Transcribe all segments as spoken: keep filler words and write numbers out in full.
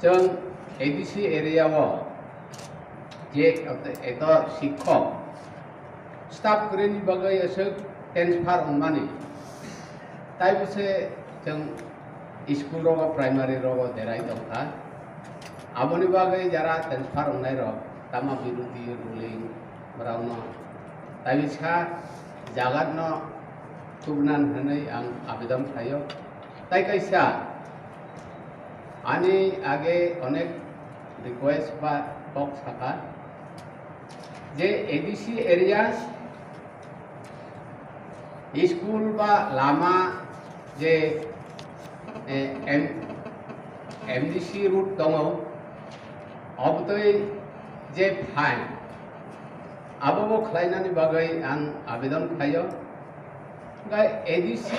Chwng A D C area o je eto sikhok staff kwrwini bagwi aswk transfer wngmani, taibo se chwng school rogo, primary rogo derai tongkha. Aboni bagwi jara transfer wngnai rok tama birodi ruling rokno taibo sa jagatno tubnan hwnwi ang abedon khlaio. Tai kaisa ani age onek request ba kok sakha je A D C area school ba lama je, eh, M-, M D C road tongo, obotwi je fine, abo bo khlainani bagwi ang abedon khlaio. Hwnkhe A D C,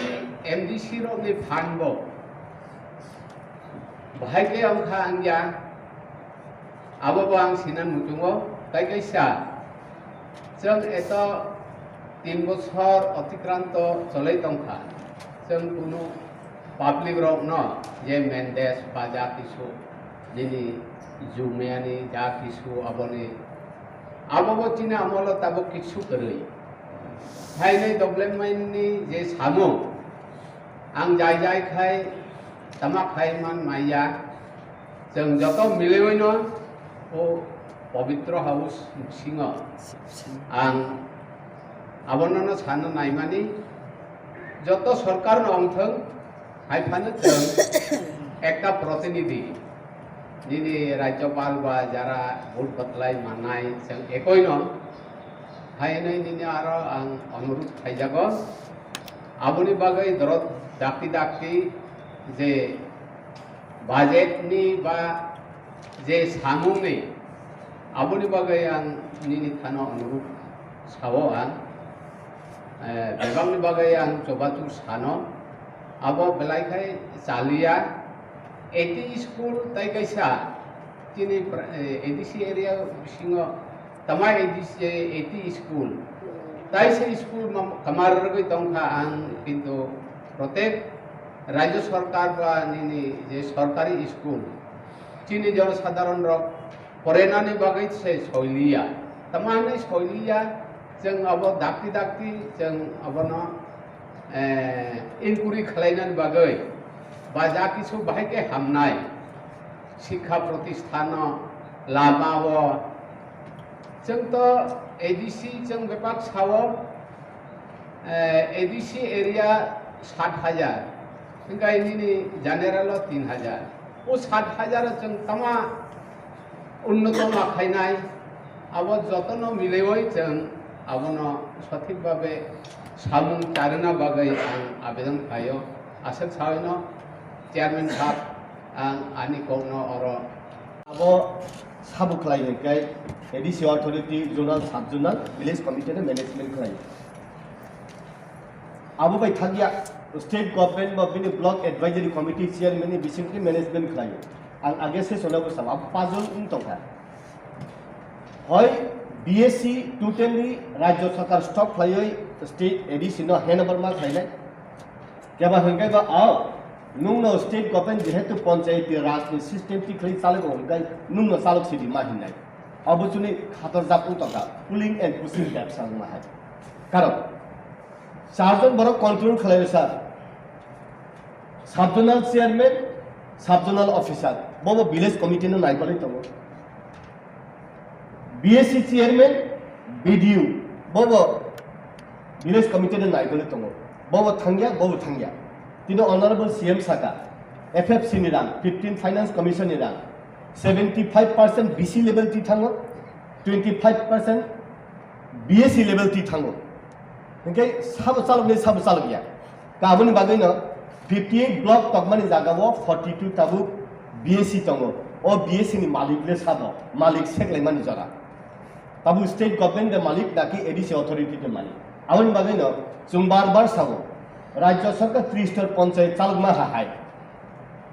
M D C rokni fund bo bahai khe wngkha wngya, abo bo ang sinan muchungo. Tai kaisa, chwng eto tin bochor otikranto cholai tongkha, chwng kunu public rokno je mendes ba ja kisu nini jumani ja kisu aboni abo bo chini amolo tabuk kisu kwrwi. Phainai development ni je samung ang jai jai khai tama khai man maya, chwng joto miliwino o Pavitra House bisingo ang abono no sana naimani joto sorkar no ongthwng. Hai phano chwng ekta protinidhi, nini rajyopal ba jara vote batlai mannai, chwng ekoino hai hwnwi nini aro ang onurudh khaijago. Aboni bagwi dorot dakti dakti je budget ni ba je samungni, aboni bagwi ang nini thano onurudh sao ang, eh, bebakni bagwi ang chobatu sano, abo belai khai chaliya. A T school tai kaisa chini pra-, eh, A D C area bisingo tama A D C, A T school, tai se school ma-, kamar rwgwi tongkha ang, kintu protek rajya sorkar ba nini je sorkari school chini jonosadharon rok porenani bagwi se soiliya. Tamo hwnwi soiliya, chwng abo dakti dakti chwng abono, eh, inquiry khlainani bagwi ba ja kisu bahai khe hamnai sikha pratisthanno, lamao. Chwng to A D C chwng bepak sao, eh, A D C area sat hajar, hwnkhe nini general o tin hajar. O sat hajar o chwng tama unnoto ma khainai, abo jotono milaiwi chwng abono sothik babe samung charwna bagwi ang abedon khlaio. Aswk saino chairman sahab, ang ani kokno oro. Abo sabo khlai hwnkhe A D C authority, zonal, sub zonal, village committee no management khlai. Abo bai thangya state government ba bini block advisory committee chairman ni bisingtwi management khlai. Ang age session o bwsamo abo puzzle wng tongkha. Hoi B S C totally rajya sarkar stop khlaiwi state A D C no handover ma khlainai. Keba hwnkhe ba, ao, nwngno state government jehetu panchayati raj ni system tikhlai chalago hwnkhe nwngno chalok sidi ma hinnai. Abo chini khatorjak wng tongkha, pulling and pushing bebsa wngma hai. Karon, charjon borok control khlaio sir. Sub zonal chairman, sub zonal officer, bobo village committee no naikolwi tongo. B S C chairman, B D O, bobo village committee no naikolwi tongo. Bobo thangya, bobo thangya. Tini honorable C M saka, F F C ni rang, fifteen finance commission ni rang, seventy five percent B C level ti thango, twenty five percent B S C level ti thango. Hwnkhe sabo chaloknai, sabo chalokya. Kaboni bagwino fifty eight block tokmani jagao forty two tabuk B S C tongo. O B S C ni malik le sabo, malik seklaimani jora. Tabuk state government de malik naki A D C authority de malik. Aboni bagwino chwng bar bar sabo, rajya sarkar tristor ponchayat chalokma ha hai.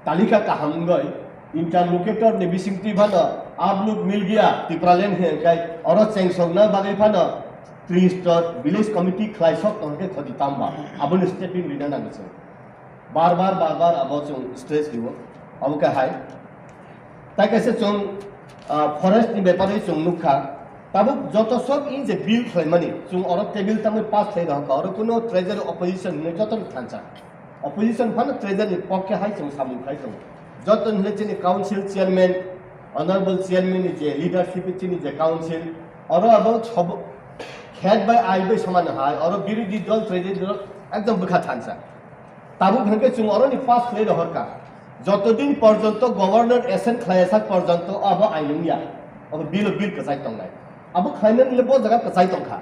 Talika kaham wngwi interlocutor ni bisingtwi phano abluk milgia Tipraland hwnkhai oro chengsokna bagwi phano tristor village committee khlaisok tongkhe khoti tamba aboni stepping rina nango chwng. Bar bar, bar bar abo chwng stress rio. Abo khe hai. Tai kaisa chwng, ah, forest ni bepar wi chwng nukha. Tabuk joto sob in je bill khlaimani, chwng oro table tangwi pass khlai rokha, oro kuno treasury opposition hinwi joto thansa. Opposition phano treasury ni pokhe hai chwng samung khai tongo. Joto hinwi chini council chairman, honorable chairman ni je leadership chini je council, oro abo sob khet bai ai bai soman hai, oro birodhi dol treasury dol ekdom bwkha thansa. Tabuk hwnkhe chwng oroni pass khlai rohorkha. Joto din porjonto governor assent khlaiya sak porjonto abo ain wngya. Abo bill, bill kwchai tongnai. Abo khlainani le bo jaga kwchai tongkha.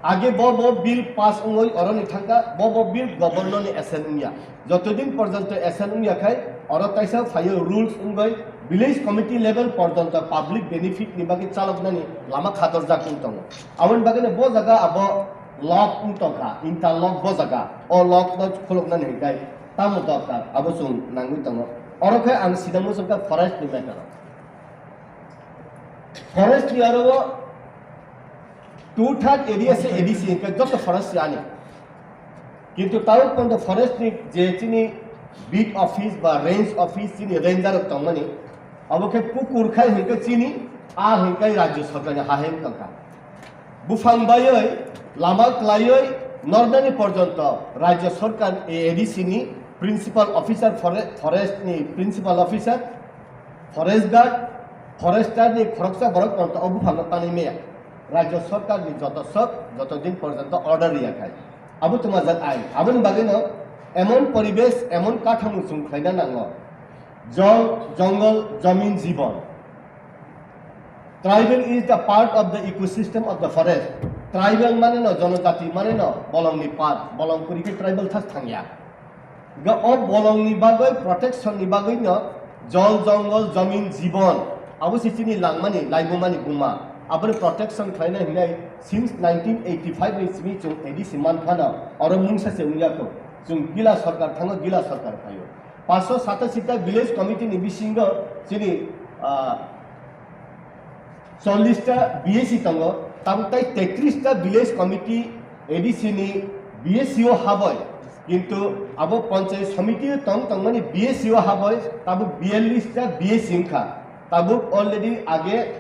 Age bo, bo bill pass wngwi oroni thangkha, bo, bo bill governor ni assent wngya. Joto din porjonto assent wngya khai oro kaisa phaio rules wngwi village committee level porjonto public benefit ni bagwi chaloknani lama khatorjak wng tongo. Aboni bagwino bo jaga abo lock wng tongkha, interlock bo jaga. O lock no khuluknani hwnkhe tamo dorkar, abo chwng nangwi tongo. Oro khe ang sida muchungkha forest ni matter o. Forest ni aro o two third area se A D C hwnkhe joto forest se ani. Kintu tabuk pondo forest ni je chini beat office ba range office chini ranger rok tongmani, abo khe pukur khai hwnkhe chini, a hwnkhe rajya sarkar ni ha hai wng tongkha. Buphang baiwi, lama kwlaiwi, nornani porjonto Rajya Sarkar A D C ni principal officer, fore-, forest ni principal officer, forest guard, forester ni khoroksa borok porjonto o buphangno tanwi maya. Rajya Sarkar ni joto sok, joto din porjonto order riya khai. Abo twmajak ain. Aboni bagwino emon poribesh, emon kathamo chwng khlaina nango. Jol, jongol, jamin, jibon. Tribal is the part of the ecosystem of the forest. Tribal mane no, jonojati mane no, bolong ni part, bolong kwrwi khe tribal thas thangya. Ga o bolong ni bagwi, protection ni bagwi no, jol, jongol, jamin, jibon. Abo se chini langmani, laibumani buma. Aboni protection khlaina hinai since nineteen eighty-five ni simi chwng A D C man phano, oro mungsa se wngya kho. Chwng gila sarkar thango, gila sarkar phaio. Paanch sho satasi ta village committee ni bisingo chini, ah, chollish ta B A C tongo, tabuk tai tetris ta village committee A D C ni B A C o haboi, kintu abo panchayat samiti o tong tongmani B A C o haboi tabuk biyallis ta B A C wngkha, tabuk already age,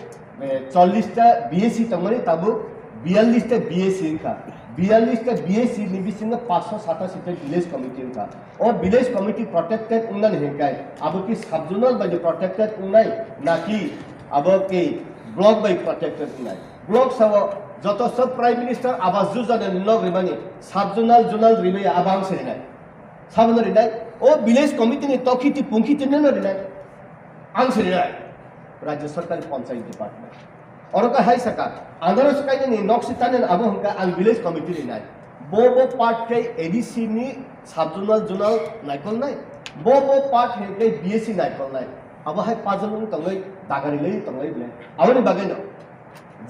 eh, chollish ta B A C tongmani tabuk biyallis ta B A C wngkha, biyallis ta B A C ni bisingo paanch sho satasi ta village committee wngkha. O village committee protected wngnani hwnkhai, abo ki sub-zonal bai protected wngnai, naki abo ki block bai protected wngnai? Block sao joto sob Prime Minister Awas Yojana ni nok rimani, sub-zonal, zonal rimaya abo ang se rinai. Sabono rinai? O village committee ni tokhiti pungkhiti no rinai. Ang se rinai. Rajya Sarkar ni Panchayat Department. Oro khe hai saka, anaros kainani nok si tanani abo hwnka ang village committee ni nai. Bo bo part khe A D C ni sub-zonal, zonal naikol nai. Bo bo part hwnkhe B A C naikol nai. Abo hai puzzle wng tongwi dagari lai tonglai bole. Aboni bagwi no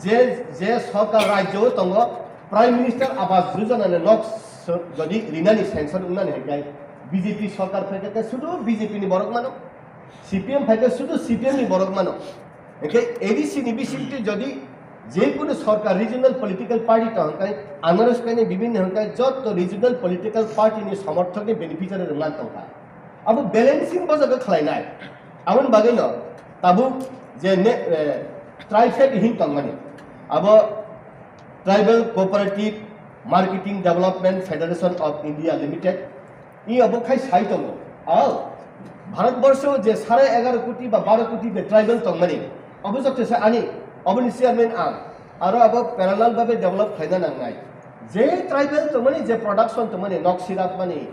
je, je sarkar rajyo o tongo, Prime Minister Awas Yojana ni nok s-, jodi rinani sanction wngnani hwnkhe B J P sarkar phaikhe sudu B J P ni borok mano, C P M phaikhe sudu C P M ni borok mano. Hwnkhe A D C ni bisingtwi jodi je kunu sarkar regional political party tong hwnkhe anaros kainai bibhinno hwnkhe joto regional political party ni somorthok ni beneficiary rwna tongkha. Abo balancing bo jaga khlainai. Aboni bagwi no tabuk je ne, eh, trifed hin tongmani. Abo Tribal Cooperative Marketing Development Federation of India Limited, i abo khai sai tongo. Ao, Bharat borsho je sare egaro koti ba baro koti de tribal tongmani, abo jotto se ani, aboni chairman ang, aro abo parallel babe develop khlaina nangnai. Je tribal tongmani, je production tongmani, nok sirap mani,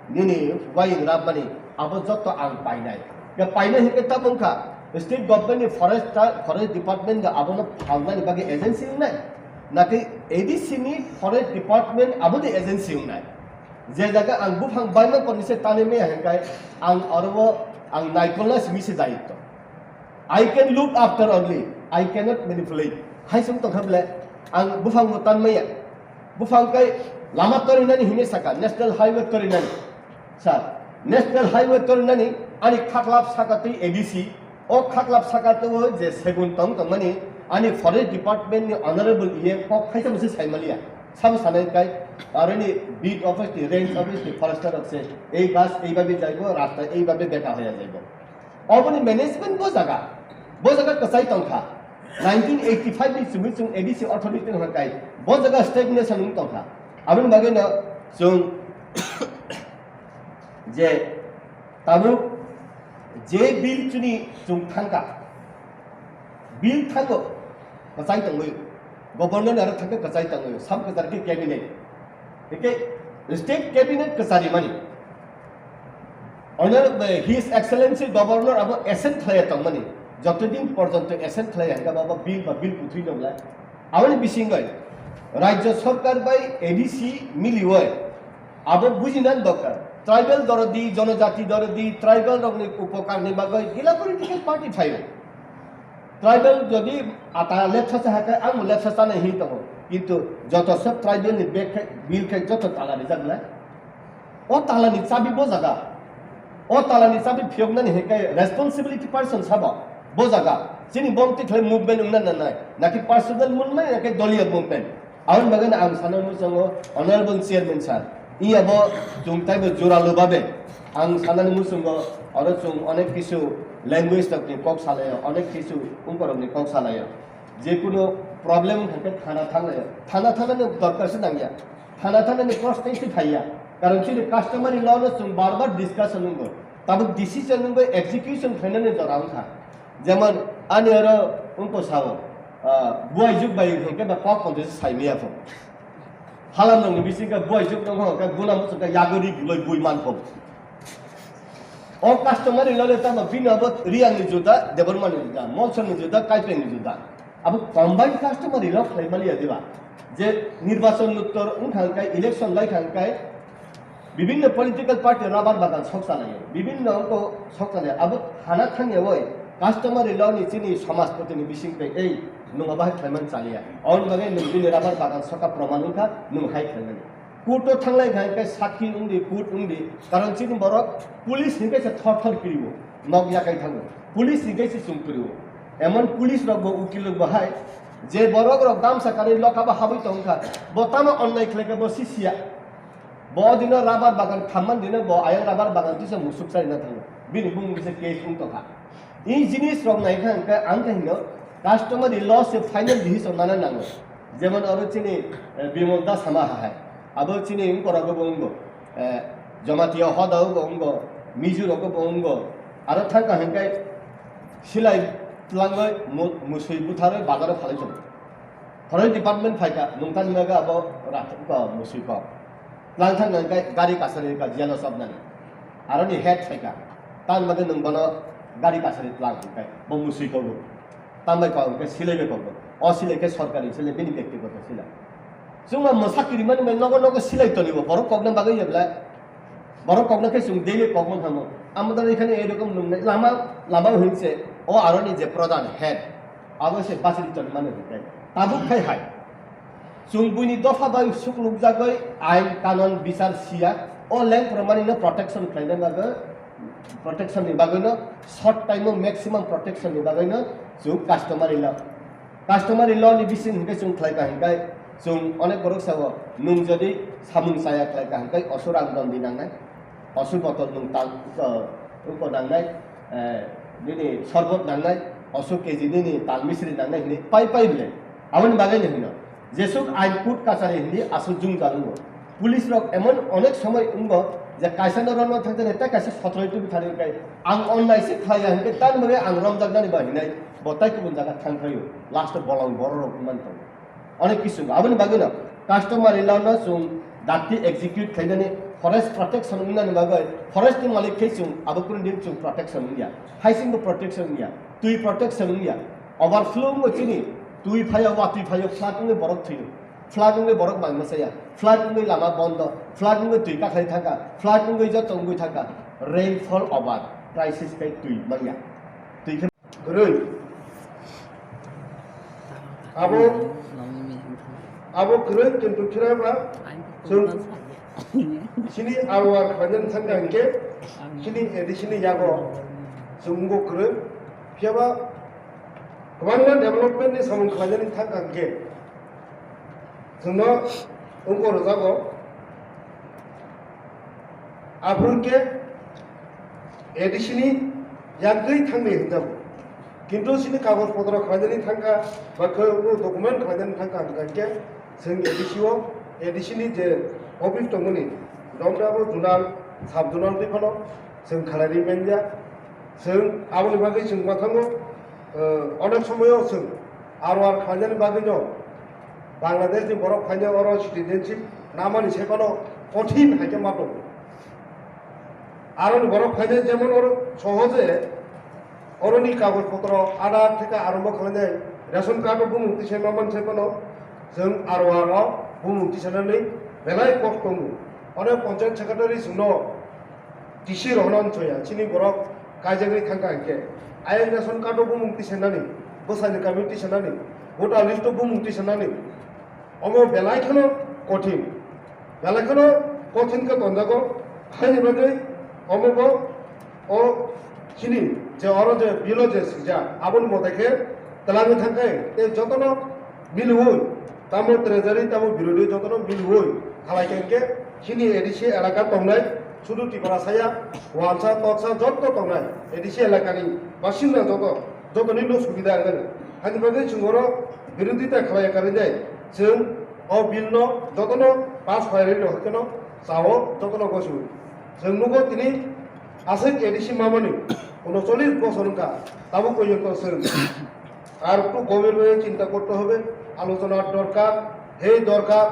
nini wayung rap mani, abo jotto ang painai. Ya painai hingke tamo wngkha, state government ni forest ta-, forest department ga abono phalnani bagwi agency wngnai. Naki A D C ni forest department abo de agency wngnai. Je jaga ang buphang baima korni se tanwi maya hingkai ang oro ang naikolna simi se dayitto. I can look after only, I cannot manipulate. Hai sung tongkha bele, ang buphang bo tan maya. Buphang kai lama torinani hini saka, national highway torinani. Sir, national highway torinani ani khaklap saka twi A D C, o khaklap saka twi je segun tong tongmani ani forest department ni honorable E M kok hai tamo se saimaliya. Sabo sanai kai, aroni beat office ni, range office ni forester rok se, ei gas ei babe jaibo, rasta ei babe beka hoya jaibo. Oboni management bo jaga. Bo jaga kwchai tongkha. Nineteen eighty five ni simi chwng A D C authority hwnka kai. Bo jaga stagnation wng tongkha. Aboni bagwi no chwng je tabuk je bill chini chwng thangkha. Bill thango kwchai tongwi. Governor ni aro thangkha kwchai tongwi. Sub kwchar khe cabinet. Hingke state cabinet kwchari mani. Honor, eh, His Excellency Governor abo assent khlaiya tongmani. Jotodin porjonto assent khlaiya hingke abo bill ba bill kuthwi nonglai. Aboni bisingoi Rajya Sarkar bai A D C milioi abo bujina dorkar. Tribal dorodi, jonojati dorodi, tribal rokni upokarni bagoi gila political party phaio. Tribal jodi ata lepsa cha hakai ang lepsa chana hi tongo. Kintu joto sob tribal ni bek khai, bill khai joto tala rijak nai. O tala ni chabi bo jaga. O tala ni chabi phiyoknani hikai responsibility person sabo bo jaga. Chini bom tikhlai movement wngna nanai. Naki personal movement, naki doliya movement. Aboni bagwi ang sana muchungo, Honorable Chairman Sir, iya bo chwng taibo juralu babe ang sanani muchungo, oro chwng onek kisu language rokni kok salaio, onek kisu ungkorokni kok salaio. Jekunu problem hwnkhe thana thanglaio. Thana thangnani dorkar se nangya. Thana thangnani proshno se phaiya. Karon chini customary law no chwng bar bar discussion wngo. Tabuk decision wngo, execution khlainani jora wngkha. Jemon ani oro wngkha sao, ah, buai juk bai hwnkhe ba kok kontri sai maya pho. Halam nokni bisingo buai juk nokho hwnkhe guna muchungkhe yagori guloi bui mankho. O customary law le tamo bini abo Riyangni juda, Debbarmani juda, Molsorni juda, Kaipengni juda. Abo combined customary law khlai maliya diba? Je nirbachon uttor wngkha hwnkhe, election laikha hwnkhe, bibinno political party rubber bagan sok chalaio, bibinno wngkha sok chalaio. Abo hana thangya oi customary law ni chini somajpoti ni bising bai ei nwng abo hai khlaimani chaliya. Aboni bagwi nwng bini rubber bagan soka proman wngkha nwng hai khlaimani. Court o thanglai khai khe sakhi wngdi, court wngdi, karon chini borok police hinkhe se thor thor kirio, nok yakai thango, police hinkhe se chwng kirio. Emon police rok bo ukil rok bo hai je borok rok damsa kanwi loka bo habwi tongkha, bo tamo onnai khlaikha bo sisiya. Bo dino rubber bagan khamman dino bo ayang rubber bagan tisa musuk charina thango. Bini bumung kisa case wng tongkha. I jinis rok naikha hwnkhe ang khe hino customary law se final decision nana nango. Jemon oro chini, eh, Bimal Das sama hai. Abo chini wngkor rogo bo wngo. Eh, Jamatia hoda rogo wngo. Mizu rogo bo wngo. Aro thangka hwnkhe silai tlangwi mu-, musui butharwi bazaro phalai tongo. Forest department phaikha, nwng tang naga abo rat-, ko musui kok. Tlang thang nang kai gari kasari ka jealous of nani. Aroni head phaikha. Tang made nwng bono gari kasari tlang kai. Bo musui kogo. Tang bai kok ke silai bai kogo. O silai ke sorkari silai bini bektigoto silai. Chuma mwsa kiri mani mai nogo nogo silai tonibo. Borok kokna bagwi ya belai. Borok kokna khe chwng daily kokmang hamo. Amodar ekhane ei rokom nungnai lama, lama hinse o aroni je pradhan head, abo se bachiri tongmani hwnkhe. Tabuk khai hai. Chwng buini dopha bai suklukjagwi ain kanon bichar siya. O lengphro manino protection khlaina bagwi, protection ni bagwino short time o maximum protection ni bagwino chwng customary law. Customary law ni bising hwnkhe chwng khlai ka hwnkhe chwng onek borok sao, nwng jodi samung chaya khlai ka hwnkhe oso rang dondi nangnai, oso botol nwng tal, uh, uko nangnai, eh, nini sorbot nangnai, oso K G nini tal misri nangnai hinwi pai pai bile. Aboni bagwi no hino, jesuk ain court kachari hinwi aswk jwngjal wngo. Police rok emon onek somoi wngo je kaisa no romna thangjaknai tei kaisa sotroi tubi thani hwnkhe ang onnai se khlaiya hwnkhe tamni bagwi ang romjaknani ba hinai bo tai kubun jaga thang phaio, last o bolong borok rok wngmani tongo. Onek kisu wngkha. Aboni bagwi no customary law no chwng dakti execute khlainani forest protection wngnani bagwi forest ni malik khe chwng abo kwrwng din chwng protection wngya. Haising bo protection wngya. Twi protection wngya. Overflow wngo chini twi phaio, watwi phaio, flood wngwi borok thwio. Flood wngwi borok mai mwsaya. Flood wngwi lama bondo. Flood wngwi twi kakhai thangkha. Flood wngwi joto wngwi thangkha. Rainfall over. Crisis khe twi manya. Twi khe kwrwi. Abo, abo kwrwi kintu phiraba chwng chini R O R khlainani thangkha hwnkhe chini A D C ni yago chwng wngkha kwrwi. Phiyaba kwbangma development ni samung khlainani thangkha hwnkhe chwngno wngkha rwjago. Aphuru khe A D C ni yangtwi thangni hwnjago. Kintu chini kagoj potro khlainani thangkha, ba khe document khlainani thangkha, hwnkha khe chwng A D C o, A D C ni je office tongmani, Domdabo zonal, sub zonal twi phano chwng khlainani manya. Chwng aboni bagwi chwng ma thango, eh, onek somoyo chwng R O R khlainani bagwino Bangladesh ni borok phainai oro citizenship namani sai phano kothin hai khe ma tongo. Aroni borok phainai jemon oro sohoje oroni kagoj potro Aadhaar theke arombo khlainai ration card o bumung tisai ma man sai phano chwng R O R o bumung tisanani belai kok tongo. Onek panchayat secretary chwngno T C rohorna wngsoya, chini borok kaijagwi thangkha hinkhe, ayang ration card o bumung tisanani, bwsani kami tisanani, voter list o bumung tisanani, omo belai kheno kothin, belai kheno kothin khe tonjago, haini bagwi omo bo o chini je oro je bill o je swijak, aboni mote khe twlangwi thangkhe tei jotono Milwi, tamo treasury, tamo birodhi jotono milwi khalai khe chini A D C elaka tongnai, sudu Tiprasa ya, wansa, toksa joto tongnai, A D C elakani basinda joto, jotoni no subida wngmani. Hani bagwi chwng oro birodhita khalai karinai, chwng o bill no jotono pass khlai rwino hwnkhe no sao jotono gosiwi. Chwng nugo tini aswk A D C mamani unocholish bosor wngkha, tabuk porjonto chwng Ar ekটু গভীরভাবে চিন্তা করতে হবে, আলোচনার দরকার, হেই দরকার।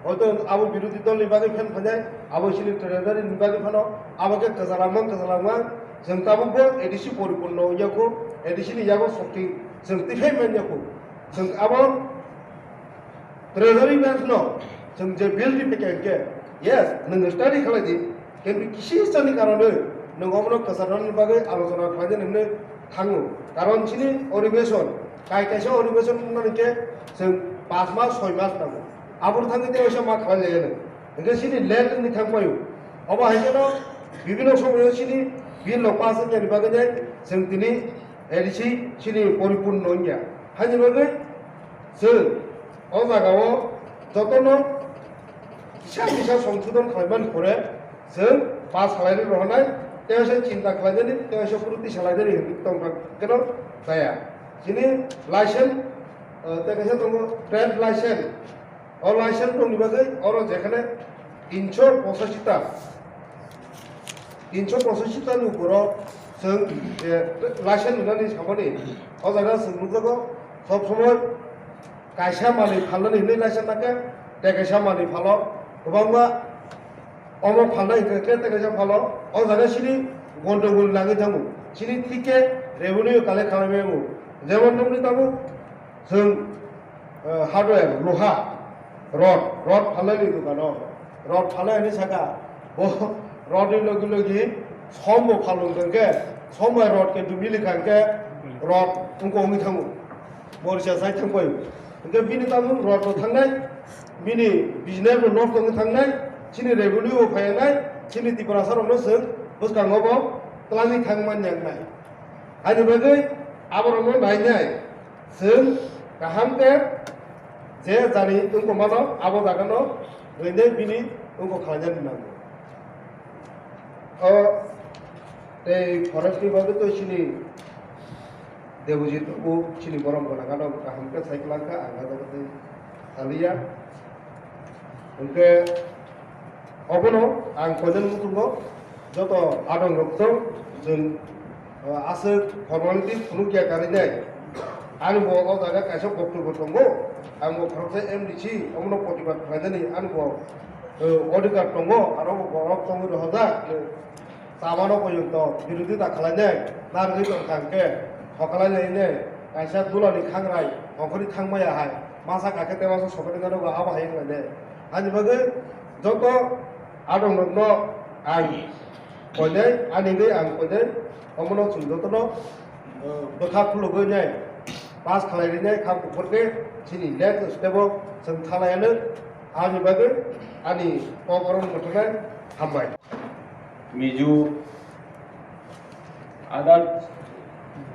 হয়তো abo বিরোধী দলনি bagwi phan phainai, abo chini treasury ni bagwi phano, abo khe kwchalangma, kwchalangma, chwng tabukbo A D C poripurno wngya kho, A D C ni yago sokti chwng twi phai manya kho. Chwng abo Treasury Bench no chwng je bill ri phaikha hinkhe, yes, nwng study khlai di, kintu kisi sani karonwi nwng omono kwcharnani bagwi alochona khlainani hwnwi thango. Karon chini adhibeshon, kai kaisa adhibeshon wngnani khe chwng panch mas, soi mas nango. Aboni thangwi tei waisa ma khlai laiya nwng. Hinkhe chini late wngwi thang paio. Obo hai kheno bibhinno somoyo chini bill rok pass wngnani bagwi tei chwng tini A D C chini poripurno wngya. Haini bagwi chwng o jagao jotono kisa kisa songsodon khlaimani pore chwng pass khlainani rohornai, tei se chinta khlainani, tei se phuru tisa lainani hinwi tongkha keno jaya. Chini license, eh, tei kaisa tongo trade license. O license rokni bagwi oro jekhane tinso pochashi ta, tinso pochashi ta ni uporo chwng, eh, license rwnani samani o jaga chwng nukjago sob somoi kaisa manwi phalnani hinwi license nangkhe, tei kaisa manwi phalo kwbangma omo phalnai hinkhe tei kaisa phalo o jaga chini gondogol nangwi thango, chini thik khe revenue collect khlaiwi mano, jemon nukni tabuk Chwng, eh, hardware, luha, rod, rod phalnani dukano, rod phalnai hinwi saka, bo rod ni logi logi som bo phalung tongkhe, som bai rod khe dumili kha hinkhe rod wngkha wngwi thango, borisa sai thangbai. Hinkhe bini tabuk rod bo thangnai, bini business bo nosto wngwi thangnai, chini revenue bo phaiyanai, chini Tiprasa rokno chwng bwskango bo twlangwi thang manya wngnai. Ani bagwi aborokno nainai. Chwng kaham khe je jani wngkha mano, abo jagano rwinai bini wngkha khlainani nango. O tei forest ni bagwi to chini Debojit bo chini borom gwnangano kaham khe sai kwlangkha, ang abo tei saliya. Hwnkhe obono ang koinani muchungo joto adong rok tong, chwng, ah, aswk formality phunukya karinai. Ani bo o jaga kaisa boktobo tongo, ang bo khoroksa M D C, omono protibad khlainani ani bo, eh, odhikar tongo, aro bo borok tongwi rohorjak. Chamano porjonto birodhita khlainai, narwgwi tongkha hwnkhe, thoklai lainai, kaisa dulani khangrai, ongkhorwi thangmaya hai, masa kakhe tei masa sokani nanogo abo hai wnglainai. Ani bagwi joto adongrokno ang koinai, ani hwnwi ang koinai, omono chwng jotono, eh, bwkha khulugwi nai, pass khlai rinai, kha kuphur khe chini next step o chwng thalai anw. Ani bagwi ani kok oro mwthangwi hambai. Mizo, other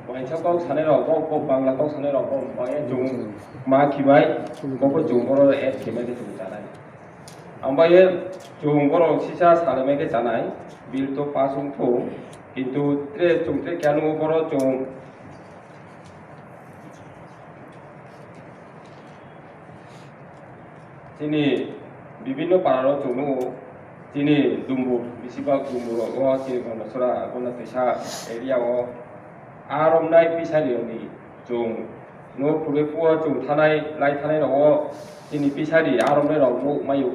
waisa kok sanai rok, bo, bo Bangla kok sanai rok, bo maya chwng ma khibai, bo bo chwng boro add khimai khe chwng chanai. Ambai chwng boro sisa sanai mai khe chanai, bill to pass wng thung, kintu tre chwng tre kya nungo boro chwng Chini bibinno pararo chwng nugo, chini Dumbur, bisibak Dumbur rogo, chini Gondasora, Gonda Twisa area o, a romnai pisari rokni chwng no purbe puo chwng thanai, lai thanai rogo, chini pisari a romnai rok nuk maio.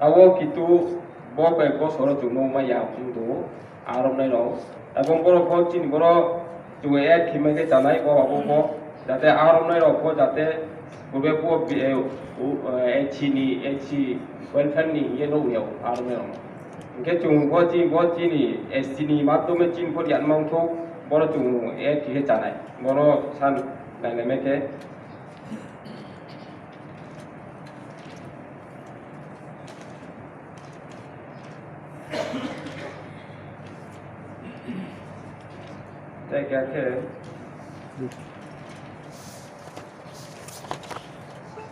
Abo kitu bo koi bosoro chwng nuk maya wng tongo. Aromnai rok. Tabuk borok bo chini borok chwng add khimai khe chanai bo abo bo. Jate aromnai rok bo jate purbe bo bi-, eh, u-, eh, H C ni, H C welfare ni ye nuk ya aromnai rok. Hingke chwng bo chini, bo chini S C ni matome chini bo yan mang thok, boro chwng add khe chanai. Boro san nai nai mai khe. Tei khe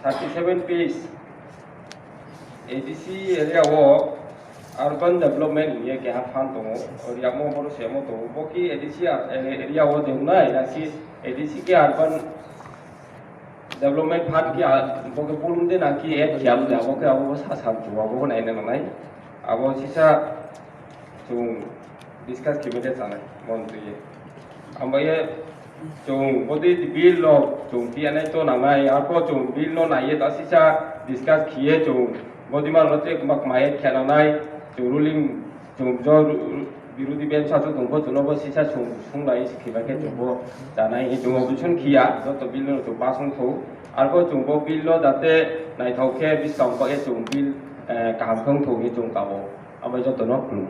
thirty-seven page, A D C area o urban development hingye keha fund tongo, o riyamo boro semo tongo, bo ki A D C ar-, area o deungnai, na ki A D C ke urban development fund ki a, bo ke pulung de na ki add khiyam de, abo ke abo sa sam chu, abo ko nai na nai. Abo sisa chwng discuss khibede chanai, mon twi ye. Ambai ye chwng bodi bill no chwng tiyanai to nangnai, arpho chwng bill no nai ye ta sisa discuss khiye chwng bodi mar no te mak mai khe nangnai, chwng ruling Chwng jo ru-, ru-, birodi bench achuk tongkho, chwngno bo sisa sung, sunglai se khiba khe chwng bo chanai hinwi chwng opposition khiya, joto bill no chwng pass wngkho. Arpho chwng bo bill no jate naithok khe bwskang bo e chwng bill, eh, kaham khe wngthok hinwi chwng kabo. Abo jotono khulum.